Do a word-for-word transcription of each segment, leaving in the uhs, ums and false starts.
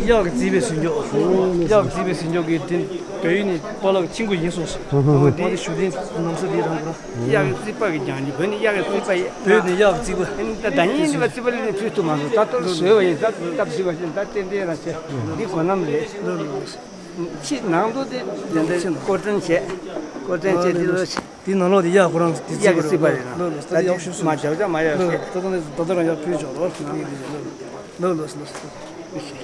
གཡག་གི་རྩིས་པའི་ཟིན་འཇོག་གཡག་གི་རྩིས་པའི་ཟིན་འཇོག་གི་དེ་བལ་ཡུལ་ནས་པཱ་ལགས་ཆིང་གུ་ཡིན་གསུངས་སོང་། འོ་དེ་ཞུ་དེ་ནང་ས་དེ་རང་གི་རང་། གཡག་གི་རྩིས་པ་གི་རྒྱང་ནི་བོད་ནི་གཡག་གི་རྩིས་པ་ཡིན། བོད་ནི་གཡག་གི་རྩིས་པ། ཨ་ནི་ད་ད་ཉིན་ནི་བ་རྩིས་པ་ལས་ནི་ཕུལ་ཐུབ་མ་སོང་། ད་ལྟ་བཟོས་པ་ཡིན། ད་སྟབས་བདེ་བ་ཞིག་ད་ཏན་ཏན་རང་བྱས། འདི་གོ་ནམ་རེད། ཕྱི་ནང་དུ་དེ་དེ་འདྲ་སྐོར་སྐྲུན་བྱས། སྐོར་སྐྲུན་བྱས་དེ་ལོ། དེའི་ནང་ལོགས་དེ་གཡག་ཁོ་རང་དེ་གཡག་གི་རྩིས་པ་རེད་ན། ལོ་ལོ་ད་ལྟ་ཡག་ཤོས་མ་བྱ་བྱ་མ་ཡག་ལོ་ཤོས། ད་ལྟ་ནས་ད་ལྟ་རང་ཡག་ཕུལ་ཆོག་ལོ། ལོ་ལོ་ལོ་ལོ།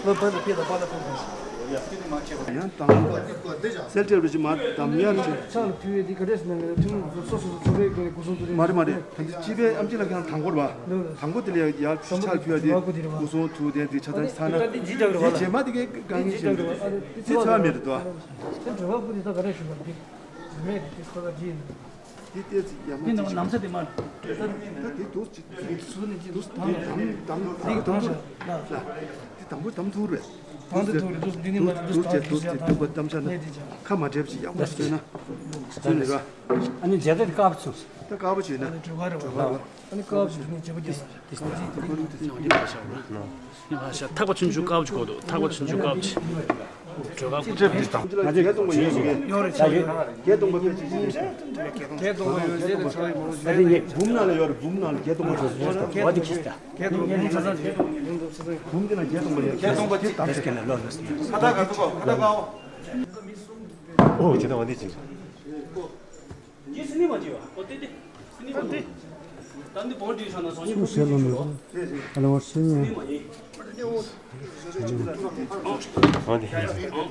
ལོ་ཕར་ལ་ཕེབས་དང་པཱ་ལགས་ཕེབས་དང་། ཡང་དང་། སེལ་ཏེ་རུ་ཅི་མ་དམ་ཡར་ཅི། ཕྱག་ལ་ཕུལ་བའི་དེ་ག་འདྲས་ནང་གི་ཐུན་མོང་སོ་སོ་སོ་སོ་པའི་སྒོ་ནས་སྐུ་གསུང་ཐུགས་རྟེན། མ་རེད་མ་རེད། ད་ལྟ་སྤྱི་པའི་ཨམ་ཆི་ལ་ཁྱེད་རང་དང་པོ་རེད་པ། དང་པོ་དེ་ལ་ཡར་ཕྱག་ལ་ཕུལ་བ་དེ་སྐུ་གསུང་ཐུགས་རྟེན་དེ་ཆ་ཚང་ཚང་ན། དེ་རྗེས་མ་དེ་གའི་དཀའ་ངལ་ཞིག་རེད། དེ་ཚ་བ་མེད་རེད་དོ། དེ་འགྲོ་བ་ཀུན་ནི་ད་ག་རེ་ཞུ་བ་འདི། རིན་མེད་དེ་ཁོ་ལ་རྗེས་ནི། དེ་ལྟས་ཡ་མ་དེ་ནང་ཅིག་ནམ་ས་དེ་མ། ད་དེ་དུས་ཅིག་དེ་སུ་ནི་ཅིག་དུས་དང་དང་དང་དེ་གི་དང་ཤ་ལ། དེ་དང་པོ་དམ་ཐུར་རེད། དང་དེ་ཐུར་རེད། དུས་འདི་ནི་མ་དེ་དུས་དུས་དེ་དུས་དེ་དུས་པ་གཏམ་ཤ་ན་ཁ་མ་འདྲེབ་ཅིག་ཡག་པོ་བཟོས་ན། བཟོས་ནི་ར། ཨ་ནི་རྒྱ་ད་དེ་དཀར་པོ་ཚུགས། ད་དཀར་པོ་བྱས་ན་གྲོད་ཁ་རེད་བ། ཨ་ནི་དཀར་པོ་ཅིག་དེ་ནི་བྱེད་པོ་རྒྱ་ན། ནང་དེ་མ་བཞག་ན། ནི་མ་བཞག་ཐག་པ་ཆུང་ཆུང་དཀར་པོ་ཅིག་གོ་འདུག་ཐག་པ་ཆུང་ཆུང་དཀར་པོ་ཅིག་གྲོད་ཁ་ཀུ་ཅེ་བྲིས་དང་། ང་ཚོས་བརྒྱད་སྟོང་པ་ཡོད་ཟེར་གི། ཡོད་རེད་ཆགས་ཡོད། བརྒྱད་སྟོང་པ་ཕལ་ཆེར་ཡོད་རེད། བརྒྱད་སྟོང་པ་ཡོད་ཟེར་ལ་ཆགས་ཡོད་མ་རེད། ད་དེ་ངས་འབུམ་ནང་ལ་ཡོད་རེད། འབུམ་ནང་ལ་བརྒྱད་སྟོང་པ་ཡོད་ཟེར་གི། བ་དེ་ཁྱི་ད། བརྒྱད་སྟོང་པ་ཡོད་ཆ་ཚང་ཡོད། འབུམ་དེ་ན་བརྒྱད་སྟོང་པ་ཡོད། བརྒྱད་སྟོང་པ་ཅིག་དང་ཁྱི་ན་ལོ་ལོ་ཟེར། ཁ་ཐག་ག་ཚོད་གོ། ཁ་ཐག་ག་འོ། ཨོ་ཁྱེད་ད་བ་འདི་ཅིག་འདི་སི་ནི་མ་བྱེད་པ། ཨོ་ཏེ་ཏེ། སི་ནི་མ་བྱེད། ད་འདི་བོང་བྲིས་ཤག་ན་བཟང་ཉེ་པོ་ཞེས་ལོ་མི་ཨ་ལ་བ་སི་ནི་མ་ཡིན། ཨོ་ནི་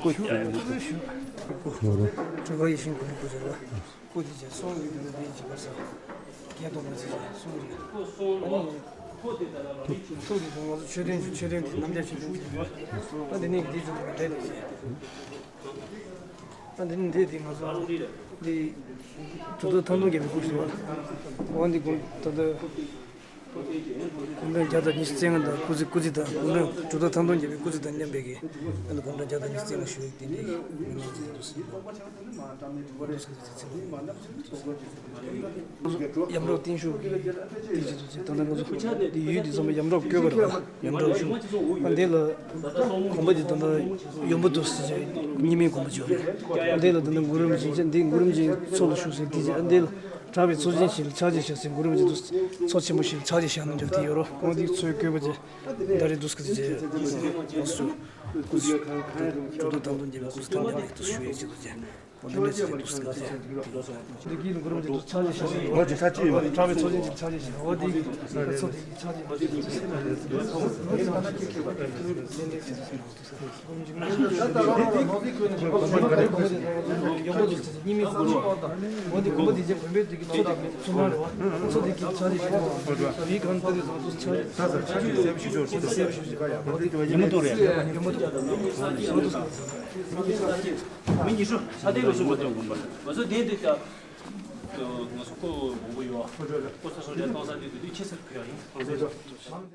ཀོ་ཅི་ཡོད་རེད། གྲོད་ཁ་ཡིད་བཞིན་ཀུ་ནི་ཀུ་ཟེར་བ། ཀུ་དེ་ཅན་སོང་གི་འདུག་དེ་ཅི་བར་ས། བརྒྱད་སྟོང་པ་ཅི་ཅན་སོང་རེད། ཨ་ནི། ཐུགས་དེ་ང་ཚོ་མཆོད་རྟེན་མཆོད་རྟེན་དེ་རྣམ་རྒྱལ་མཆོད་རྟེན་ཅི་ཡོད། ད་འདི་ནས་འདི་ཚོ་འདྲེ་དེ་ཅི། ད་འདི་ནི་འདི་འདི་ང་ཚོ་འདི་གྲུབ་ཐོབ་ཐང་སྟོང་རྒྱལ་པའི་སྐུ་ཞིག་བ། འོ་འདི་དགུང་ད་ལྟ་དགུང་གྲངས་བརྒྱ་དང་ཉི་ཤུ་རྩ་ལྔ་དང་སྐུ་ཚེ་སྐུ་ཚེ་དང་དགུང་གྲངས་གྲུབ་ཐོབ་ཐང་སྟོང་རྒྱལ་པའི་སྐུ་ཚེ་དང་མཉམ་པའི་གི་ཨ་ནི་དགུང་གྲངས་བརྒྱ་དང་ཉི་ཤུ་རྩ་ལྔ་ཞུ་ཡིག་དེ་འདི་མི་མང་ཚོ་འདུག་ཟེར་གི་འདུག་ཡམ་རོགས་བརྟན་བཞུགས་ཀྱི་དེ་བྱེད་དུ་ཅིག་ད་ལྟ་ང་ཚོ་འདི་ཡུལ་འདི་ཚང་མ་ཡམ་རོགས་བཀོད་པ་རེད་པ། ཡམ་རོགས་བཞུགས་ཨ་འདི་ལ་དགོན་པ་འདི་ད་ལྟ་ཡོན་པོ་འདུག་ཟེར་ཅིག་རྙིང་མའི་དགོན་པ་ཅིག་ཡོད་རེད། ཨ་འདི་ལ་ད་ལྟ་གུ་རུ་རིན་པོ་ཆེ་འདི་གུ་རུ་རིན་པོ་ཆེ་མཚོ་ལ་བཞུགས་ཟེར་དེ་ཅིག་ཨ་འདི་ལ་གྲགས་པའི་མཚོ་ཆེན་ཞིག་ལ་ཕྱག་རྗེས་བཞག་ཟེར་གུ་རུ་རིན་པོ་ཆེ་འདུག་མཚོ་ཆེན་པོ་ཞིག་ལ་ཕྱག་རྗེས་བཞག་གནང་འདུག་དེ་ཡོད་རོ། ཨ་འདི་མཚོའི་བཀོད་པ་ཅིག་ད་རེས་འདུག་ཟེར་ཅིག་སྐུ་གྲུབ་ཐང་སྟོང་རྒྱལ་བའི་སྐུ་ཚེ་ཐང་རྒྱལ་བའི་དུས་སུ་ཡོད་ཅིག་ཏུ་ཅན། འདི་གི་ལུང་ཀུ་རུ་མི་ཆགས་ཆགས་ཆགས་ཆགས། འོ་དེ་ཆགས་ཆགས་ཆགས་ཆགས། འོ་དེ་ཚོ་དེ་ཆགས་ཆགས་ཆགས། འོ་དེ་ཚོ་དེ་ཆགས་ཆགས་ཆགས། ཡོན་པོ་དེ་ཚོ་གཉིས་མེད་ཀུ་རུ། འོ་དེ་གོམ་པ་དེ་ཚོ་བོན་པོའི་དེ་གི་ཚོགས་ལ་མཚོ་ནང་རེད་བ། ཚོ་དེ་གི་ཆགས་ཆགས་ཆགས། བི་གང་ལྟར་དེ་ཚོ་ཆགས་ཆགས་ཆགས། ཡོན་པོ་དེ་ཡོན་པོ་དེ་ཡོན་པོ་དེ། མི་ཉི་ཤུ་ས་དེ་ལོ་སུ་མ་ཐོན་གོམ་པ། ང་ཚོ་དེ་འདི་ལྟ། ང་ཚོ་ཁོ་མང་པོ་ཡོད། ཁོ་ས་སོང་ཆ་གཏོང་ས་དེ་དུས་དུས་ཆེ་སར་ཕུལ་ཡ་ཡིན།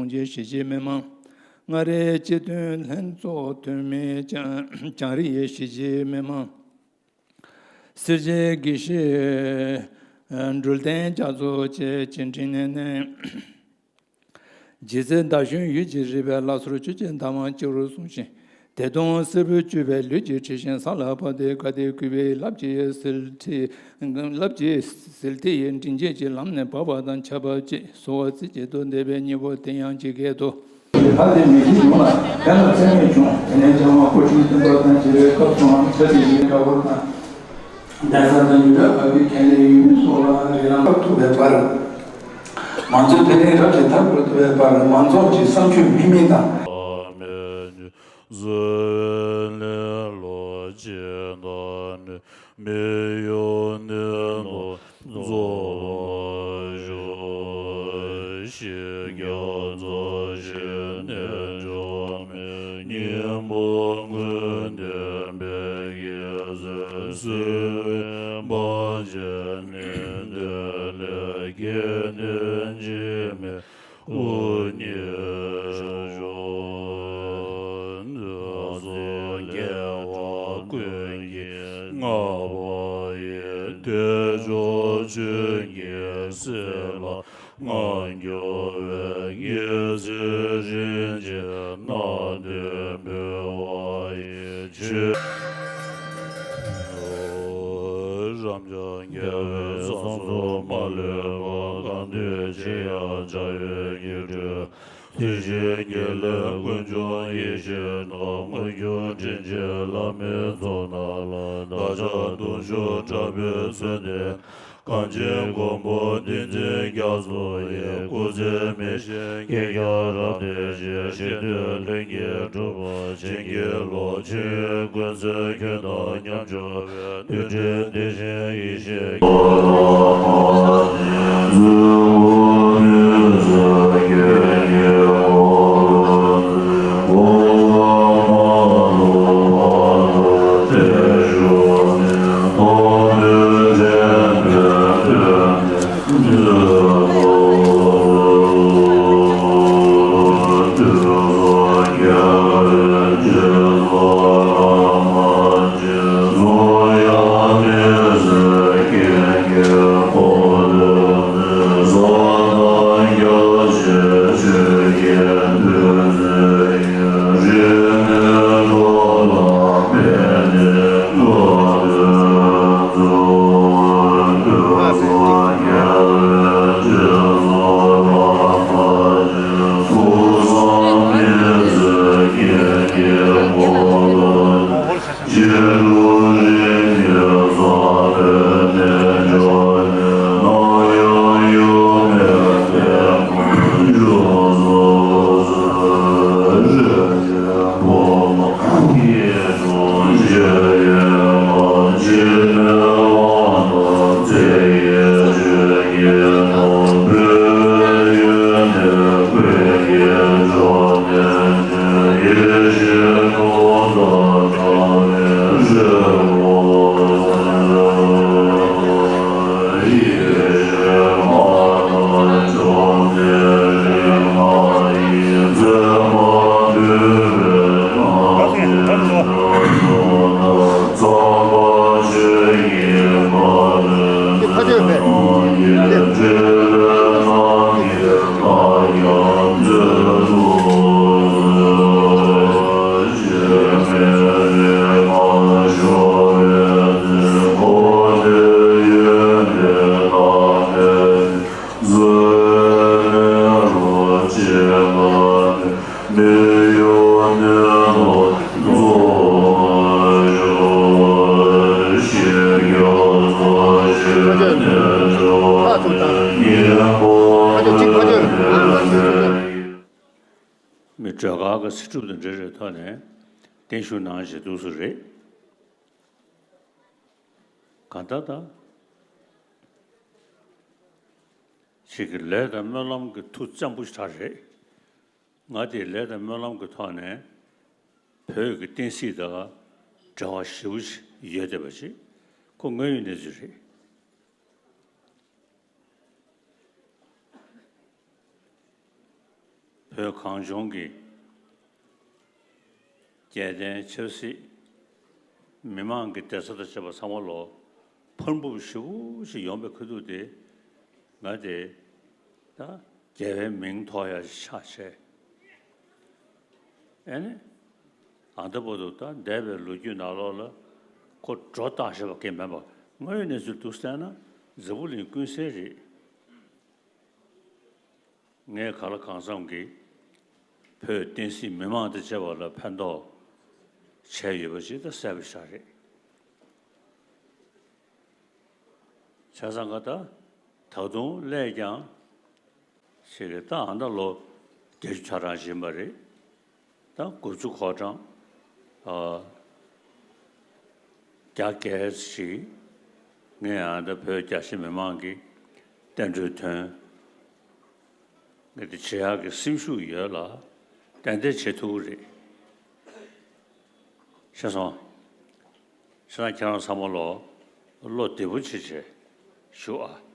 གསུང་ཆེན་ཞི་བྱེད་མི་མང་། མངའ་རིས་སྤྱི་མཐུན་ལྷན་ཚོགས་འཐུས་མི་ལྕང་། ལྕང་རིའི་ཞི་བྱེད་མི་མང་། སེར་བྱེས་དགེ་བཤེས་འགྲུལ་བསྟན་རྒྱ་མཚོ་བཅས་ཀྱི་འཕྲིན་ལས་ནས། རྗེ་བཙུན་ཟླ་གཞོན་ཡུལ་གྱི་རིག་པའི་བླ་སྲོག་ཆོས་ཀྱི་མདའ་དམར་སྤྱི་བོར་བཟུང་ཞིང་། དད་སྟོང་སྲིད་པའི་བཅུད་པའི་ལུས་ཀྱི་འཁྲི་ཤིང་ས་ལ་བབས་ཏེ་དགའ་བདེ་གུས་པའི་རླབས་ཀྱི་ཟིལ་ཐིགས། རླབས་ཀྱི་ཟིལ་ཐིགས་མགྲིན་བཅད་ཀྱི་ལམ་ནས་བབས་པ་དང་ཆབས་ཅིག་གསོལ་བ་རྩེ་གཅིག་ཏུ་འདེབས་པའི་སྙིང་པོ་དེ་ཡང་ཇི་སྐད་དུ། ཕ་དེ་མི་ཤེས་ཡོང་ལ་དེ་ལ་ཚད་མེད་བྱུང་། དེ་ནས་བྱ་བ་སྐུ་ཆུང་བསྟན་པ་དང་བྱེ་བའི་སྐབས་སུའང་ཆ་དེ་བཞིན་འདྲ་བོ་དང་། གདན་ས་དང་ཉེ་འགྲམ་ཁ་བའི་ཁྱད་ལས་ཡུལ་མི་སོགས་ལ་རིགས་ལམ་ཐུབ་པའི་བར། མང་གཙོའི་འཕེལ་རིམ་རབ་ཅིག་ཐར་དགོས་ཐུབ་པའི་བར་མང་ཚོགས་ཀྱི་བསམ་སྤྱོད་མི་མི་དང་། མི་ཡོང་ནས་ནོར་རྫོགས་པར་ཤོག་ཤེས་རྒྱ་མཚོ་ཞིག་ནས་འཇོག་མེད་སྙིང་པོ་ཀུན་ལྡན་པའི་རྒྱལ་སྲས་བསིལ་བའི་བང་ཆེན་ནས་འདི་ལས་སྐྱེ་དོན་འཇིགས་མེད་སྐུ་གཉིས་ཤོག་ཚོགས་རྒྱལ་བ་ཀུན་གྱིས་བསྔགས་པ་ཡི། དལ་འབྱོར་ཆོས་ཀྱི་སྲིད་ལ་ངང་རྒྱུག་པའི། རྒྱལ་སྲས་རིན་ཆེན་སྣ་བདུན་འབུལ་བ་ཡི། ཆོས་རབ་འབྱམས་རྒྱལ་བའི་གསང་གསུམ་མ་ལུས་པ། གང་འདུལ་ཅི་ཡང་འཇའ་འོད་ཀྱི་སྤྲུལ། ཐུགས་རྗེའི་དགེ་ལེགས་ཀུན་འབྱུང་ཡེ་ཤེས་སྟོབས། དངོས་གྱུར་དྲིན་ཅན་བླ་མའི་ཚོགས་རྣམས་ལ། བདག་ཅག་གདུང་ཤུགས་དྲག་པོས་མཚོན་ཏེ། གངས་ཅན་མགོན་པོ་བསྟན་འཛིན་རྒྱ་མཚོ་ཡི། སྐུ་ཚེ་མི་ཤིགས་རྒྱས་ཁྱབ་རབ་བརྟན་ཅིང་། གཞན་དོན་ལྷུན་གྱིས་གྲུབ་པར་བྱིན་གྱིས་རློབས། ཆོས་ཀུན་མཛད་ཁྱོད་དང་མཉམ་བཞུགས་པའི། རྡུལ་ཕྲན་བདེ་ཞིང་ཡེ་ཤེས་ཀྱི། མི་སྒྲོལ་དཀར་གྱི་ཚེ་སྒྲུབ་དང་འབྲེལ་བའི་ཐོག་ནས་བརྟན་བཞུགས་གནང་བཞིན་འདུག་སེ་རེད། གང་ལྟར་ད། ཁྱེད་ཀྱི་ལས་དང་སྨོན་ལམ་གྱི་མཐུ་བཙན་པོ་ཞེ་དྲག་རེད། ང་དེའི་ལས་དང་སྨོན་ལམ་གྱི་ཐོག་ནས་བོད་ཀྱི་བསྟན་སྲིད་དང་འབྲེལ་བ་ཞེ་པོ་ཅིག་ཡོད་བསྡད་པ་ཅིག་ཁོ་དངོས་ཡོད་གནས་ཚུལ་རེད། བོད་གངས་ལྗོངས་ཀྱི་རྒྱལ་བསྟན་ཆབ་སྲིད། མི་མང་གི་བདེ་རྩ་དང་བཅས་པ་ཚང་མ་ལོ་ཕར་འབུབ་ཞེ་པོ་ཞིག་ཡོང་པའི་ཁ་ཐུག་དེ། ང་དེ་ད་རྒྱལ་བའི་མིང་ཐོགས་ཡ་ཆགས་བྱས། ཨེ་ནི། ཨ་ད་བར་དུ་ད་འདས་པའི་ལོ་རྒྱུས་ནང་ལོགས་ལ་ཁོ་སྒྲོ་བཏགས་བཞག་པ་གང་ཡང་མེད་པ། དངོས་ཡོད་གནས་ཚུལ་འདུག་བལྟས་ན་འཛམ་བུ་གླིང་ཀུན་གསལ་རེད། ངས་གང་ལ་གང་འཚམ་གྱིས་བོད་བསྟན་སྲིད་མི་མང་དང་བཅས་པ་ལ་ཕན་ཐོགས་བྱས་ཡོད་པ་ཅིག་ད་གསལ་པོ་ཆགས་རེད། བྱས་ཙང་ག་ད་ད་དུང་སླད་ཀྱང་ཞིག་གི་ད་ཨ་ད་ལོ་བརྒྱད་ཅུ་ཆ་གྲངས་ཕྱིན་པ་རེད། ད་དགུ་བཅུ་གོ་གྲངས་ཨ་རྒྱ་བརྒྱད་ཅིག་ངས་ཨ་ད་བོད་རྒྱ་ཆེ་མི་མང་གི་བསྟན་འགྲོའི་དོན་ངས་དེ་བྱེད་ཡག་གི་སེམས་ཤུགས་ཡོད་ལ་ཏན་ཏན་བྱེད་ཐུབ་ཀྱི་རེད། ཤེས་སོང་། ཤེས་ན་ཁྱེད་རང་ཚང་མ་ལོ་བློ་བདེ་པོ་བྱེད་བྱེད་ཞུ་ཨ།